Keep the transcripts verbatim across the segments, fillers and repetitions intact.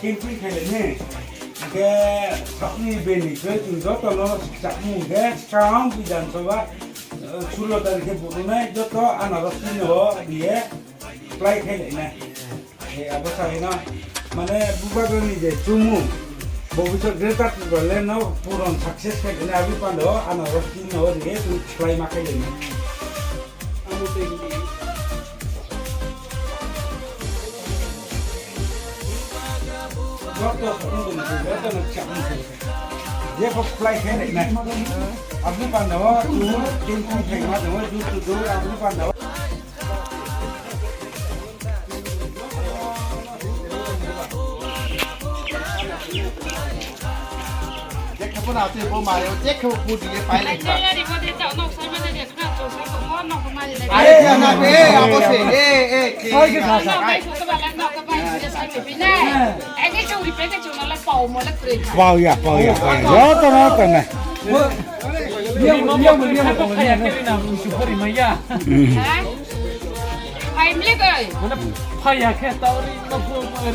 Camping khailai ni. Hingke sakni bini khe chwng jotono sakni hingke skang Bidhan Sabha, eh, sulo tarikhe bukhunai joto anaros ni no diye apply khailai nai. Eh, abo saino mane bubagrani je chumung, bobiswt Greater Tipraland no puron success khailai abi pando anaros ni no diye chwng khlai ma khailai nai. Joto sokno tong khe, joto no chakno tong khe. Je kok fly khe nai nai. Aboni panda o, tu, tin, tin, thai ma tong o, tu, tu, tu, aboni panda o. Jekhe bo na twi bo mare, jekhe bo budi le pai le ba. Ai, ya na be, abo se, eh, eh, ke. Sai ke sa sa. Pau ya, pau ya, pau ya. Yo to no to na. Phaya khe na, usu phori ma ya. Phai mle kai. Mane phaya khe ta ri no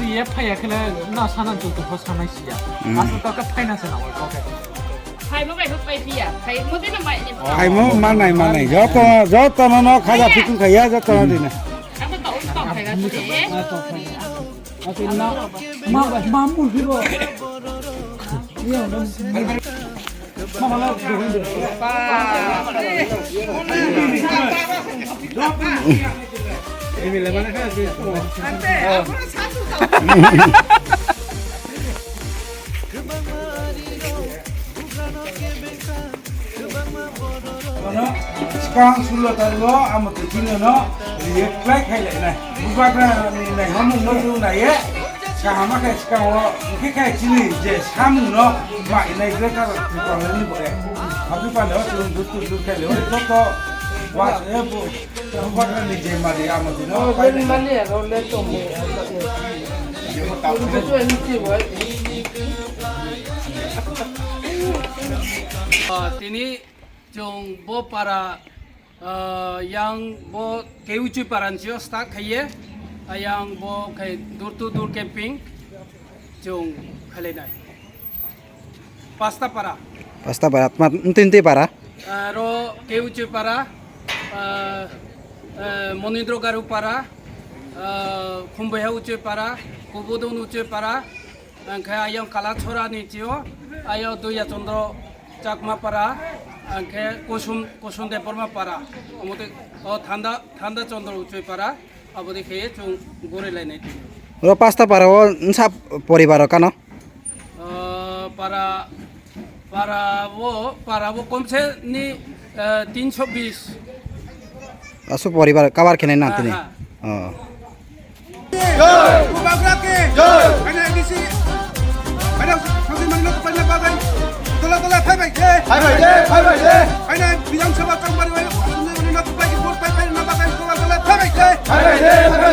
ri ya phaya khe na sana tu tu phos kana siya. Asa to ka phai na sana wai ko khe. Phai mo bai phai phiya. Phai mo de na mai ni. Phai mo manai manai. Joto joto no no khaja phitung khaya joto no dina. Asa to to phai ga de. Asa na ma ma mu phiro. Bono swkang sulo tarigo amo twi chini no react khlai khai lai nai. Bubagra ni nai hamung no tu nai ye. Kaham khe swkang o hwnkhe khe chini je samung no ma inai Greater Tipraland ni bo e. Abi panda o chwng dur dur dur khe le o joto wa e bo bubagra ni je mari amo twi no pai lai. Ah, tini chwng bo para, ah, yang bo Keuchwi para ni sio start khaiye, ayang bo khai door to door camping chwng khailainai. Pasta para. Pasta para, tma ntwi ntwi para? Ah, ro Keuchwi para, ah, ah, Monindro Garu para, ah, Khumboiha Uchwi para, Kubudun Uchwi para, Angkhe ayang Kalachora ni chio, ayang Duya Chandra Chakma para, angkhe Kusum, Kusum Debbarma para, omote o Thanda, Thanda Chandra Uchoi para, abode khe chwng gori lainai tini. Oro pasta para o nsa poribar o kano? O para, para o, para o komse ni, eh, tinso bis. Asu poribar cover khe nai na tini. Aha. Oh. Jai! Bubagra ki! Jai! Haino A D C, haino Sangdi Mangno Kupanya Bagai, Dola Dola Phai Bai Jai! Phai Bai Jai! Phai Bai Jai! Haino Bidhan Sabha Chongmari Wai, Sangdi Mangno Kupanya Bagai, Dola Dola Phai Bai Jai! Phai Bai Jai!